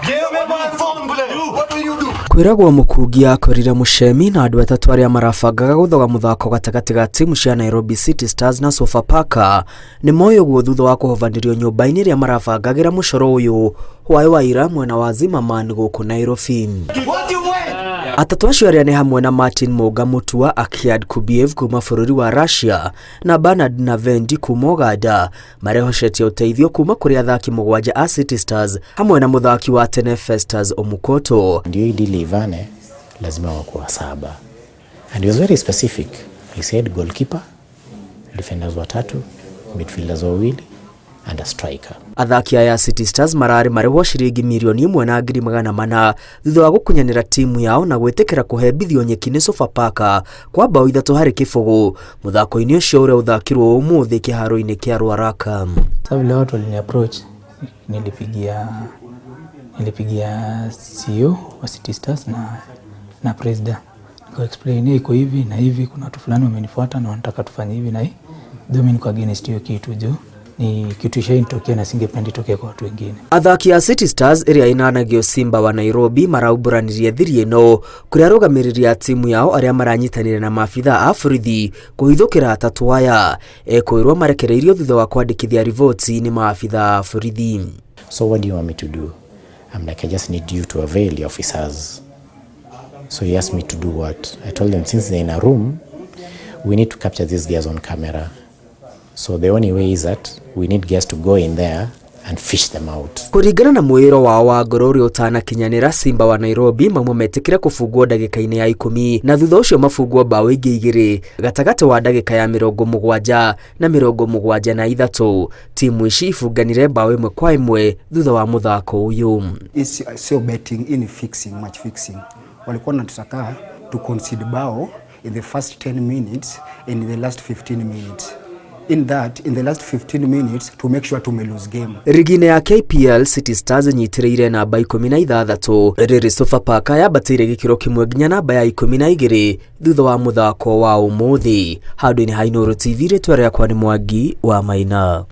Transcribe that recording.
Give me my phone, please. What will you do? Kwĩragwo Mũkungi akorire Mũcemi na andũ atatũ arĩa marabangaga gũthoga mũthako gatagatĩ ga timu cia Nairobi City Stars na Sofapaka nĩ moĩ ũguo thutha wa kũhovanĩrio nyũmba-inĩ ĩrĩa marabangagĩra mũcoro ũyũ hwaĩ wa ira mwena wa Zimmerman gũkũ Nairobi. What you want? Atatũ acio arĩa nĩ hamwe na Martin Mũnga Mutua, Akiad Kubiev kuma bũrũri wa Russia na Bernard Navendi kuma Uganda marehocetie ũteithio kuma kũrĩ athaki mũgwanja a City Stars hamwe na mũthaki wa tene Festus Omukoto. Ndio hii deal ivane, lazima wakuwa saba. And he was very specific. He said goalkeeper, defenders watatu, midfielders wawili and a striker. Athaki aya a City Stars mararĩ marĩhwo ciringi mirioni 1,400,000 thutha wa gũkunyanĩra timu yao na gwĩtĩkĩra kũhembithio nyeki nĩ Sofapaka kwa bao 3-0 mũthako-inĩ ũcio ũrĩa ũthakirwo ũmũthĩ kĩharo-inĩ kĩa Ruaraka. Sasa vile watu walini approach nilipigia CEO wa City Stars na president, nika explain iko hivi na hivi, kuna watu fulani wamenifuata na wanataka tufanye hivi na hii, though mimi niko against hiyo kitu juu ni kitu ishainitokea na singependa itokee kwa watu wengine. Athaki a City Stars ĩrĩa ĩnanagio Simba wa Nairobi maraumbũranirie thiri ĩno kũrĩ arũgamĩrĩri a timu yao arĩa maranyitanĩra na maabithaa a borithi kũhithũkĩra atatũ aya ekwĩrwo marekereirio thutha wa kwandĩkithia riboti nĩ maabithaa a borithi. So what do you want me to do? I'm like, I just need you to avail your officers. So he asked me to do what? I told him since they're in a room, we need to capture these guys on camera. So the only way is that we need guys to go in there and fish them out. Kũringana na mwĩĩro wao wa ngoro ũrĩa ũtanakinyanĩra, Simba wa Nairobi mauma metĩkĩre kũbungwo ndagĩka-inĩ ya 10 na thutha ũcio mabungwo bao ingĩ igĩrĩ gatagatĩ wa ndagĩka ya 70 na 73. Timu ici ibunganire bao 1-1 thutha wa mũthako ũyũ. Hii sio betting, hii ni fixing, match fixing. Walikuwa wanataka to concede bao in the first 10 minutes and in the last 15 minutes. In the last 15 minutes to make sure tume lose game. Rigi-inĩ ya KPL City Stars ĩnyitĩrĩire namba 16 rĩrĩ Sofapaka yambatĩire gĩkĩro kĩmwe nginya namba ya 12 thutha wa mũthako wa ũmũthĩ. Handũ-inĩ ha Inooro TV rĩtwa rĩakwa nĩ Mwangi wa Maina.